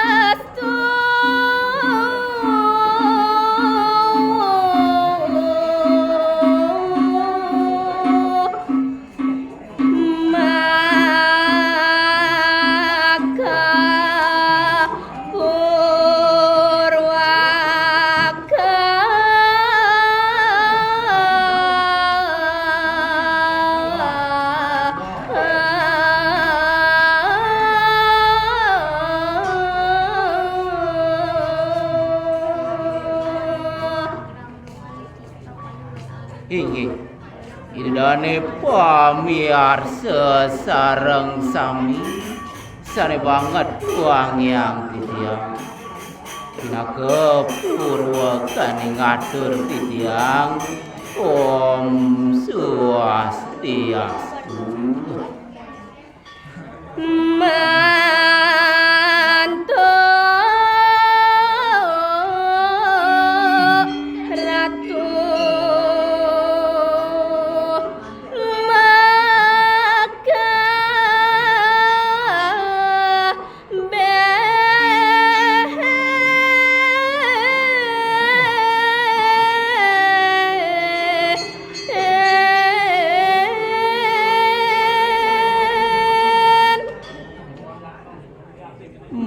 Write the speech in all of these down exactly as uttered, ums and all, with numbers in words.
Swastiastu. Maka purwaka. Inggih, Ida dane pamiarsa sareng sami, sane banget wangiang titiang. Pinaka purwakane ngatur titiang. Om Swastiastu. Mantuk Ratu maka behen.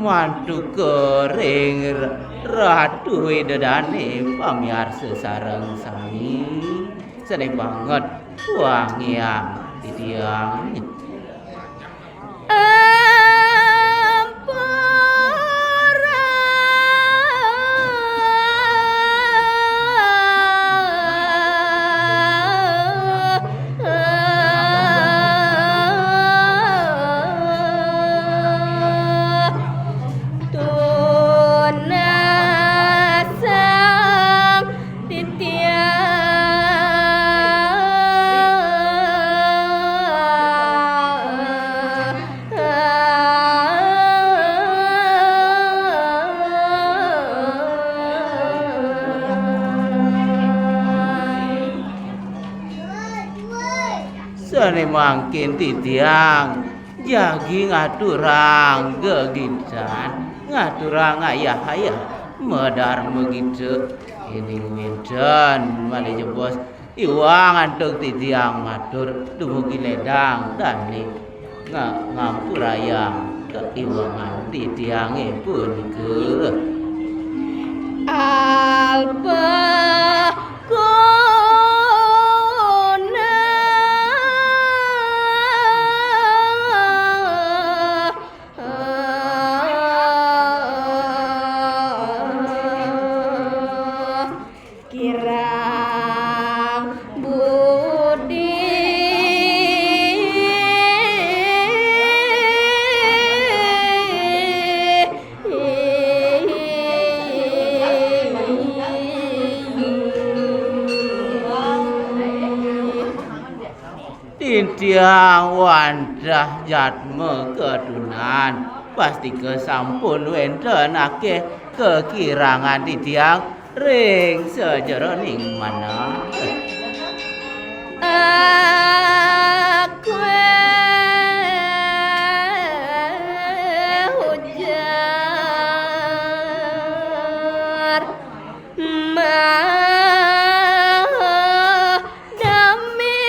Mantuk ring Ratu Ida dane pamiarsa sareng sami, sane banget wangiang titiang. Ampura. Tunasang titiang. Sane mangkin titiang jagi ngaturang gegitan, ngaturang ayah-ayah madarma gita. Ining wenten malih jebos iwang antuk titiang matur dumugi ledang dané nga-, ngampurayang kaiwangan titiangé punika. Alpa guna. Kirang budi. Titiang wantah jadma katunan, pastika sampun wénten akéh kakirangan titiang ring sajeroning manah. Akéh ujar. Maha dami.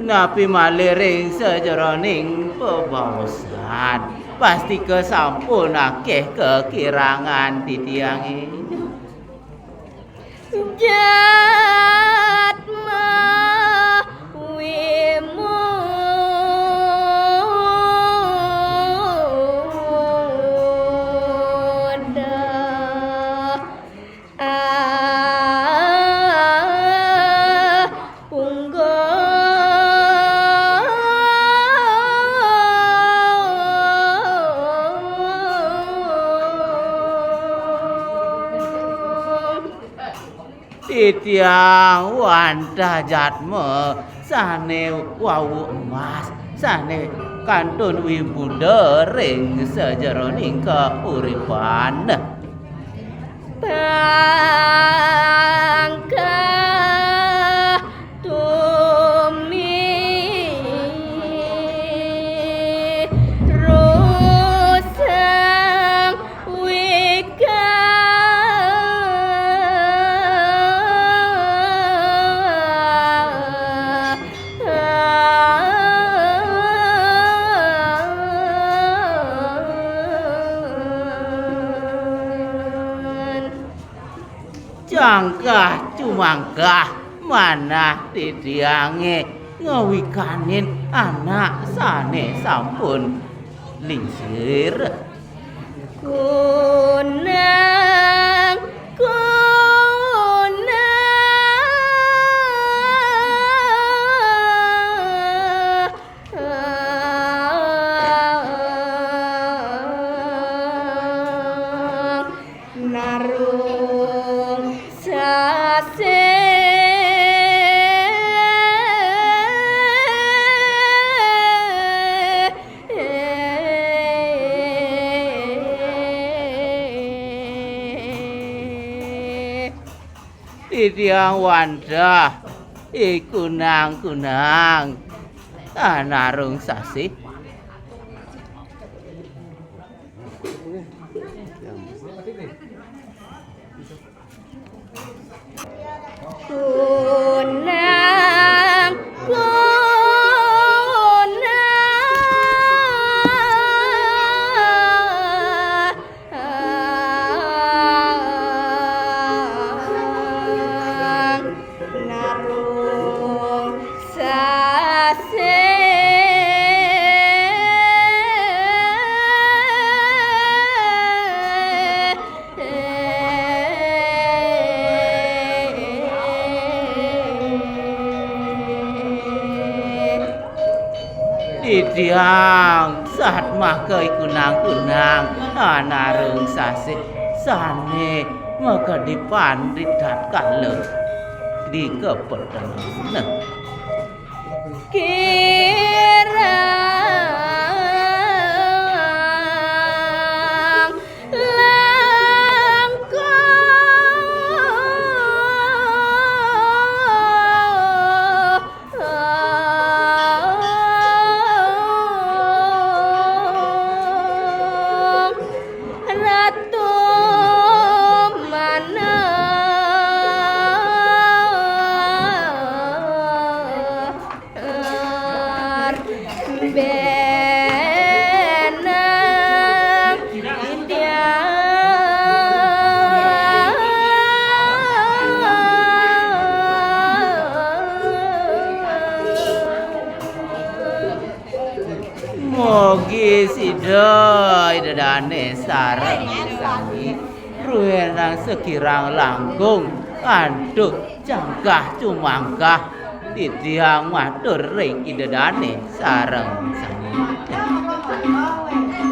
Napi malih ring sajeroning bebaosan, pastika sampun akéh kakirangan titiangé. Jatma wimuda. Ah, punggung Tiang wantah jatma sane wau emas, sane kantun wibuda ring sajeroning kauripan. Pangkah tumi rusang wika. Cangkah cumangkah manah titiange ngawikanin anak sane sampun lingsir. Kunang, kunang. Narung sasih. Titiang wantah, ikunang-kunang, anarung sasih. Kunang, kunang. Narung sasih. Titiang satmaka ikunang-kunang anarung sasih sane makadi pandit tatkala di kapetengan. Kirang langkung Ratu Manah Benang Titiang. Mogi sida Ida Dane sareng sami druenang sakirang langkung antuk cangkah cumangkah, titiang matur ring Ida Dane sareng sami.